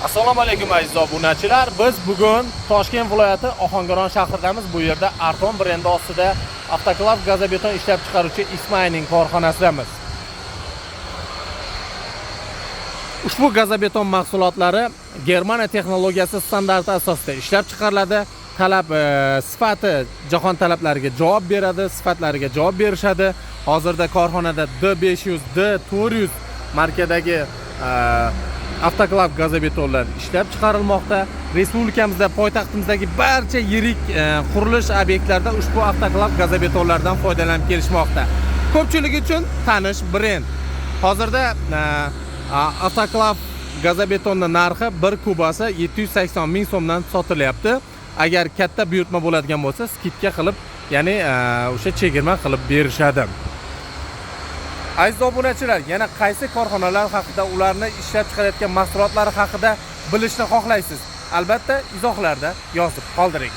Assalomu alaykum, aziz obunachilar. Biz bugun Toshkent viloyati Ohangaron shahridamiz. Bu yerda Arton brendi ostida avtoklav gazobeton ishlab chiqaruvchi Ismayning korxonasidamiz. Ushbu gazobeton mahsulotlari Germaniya texnologiyasi standarti asosida ishlab chiqariladi. Talab sifati jahon talablariga javob beradi, sifatlariga javob berishadi. Hozirda korxonada D500, D400 markadagi avtoklav gazobetonlar ishlab chiqarilmoqda. Respublikamizda, poytaxtimizdagi barcha yirik qurilish obyektlarida ushbu avtoklav gazobetonlardan foydalanib kelishmoqda. Ko'pchilik uchun tanish brend. Hozirda avtoklav gazobetonni narxi bir kubasi 780 ming so'mdan sotilyapti. Agar katta buyurtma bo'ladigan bo'lsa, скидка qilib, ya'ni o'sha chegirma qilib berishadi. Aziz obunachilar, yana qaysi korxonalar haqida, ularni ishlab chiqarayotgan mahsulotlari haqida bilishni xohlaysiz? Albatta, izohlarda yozib qoldiring.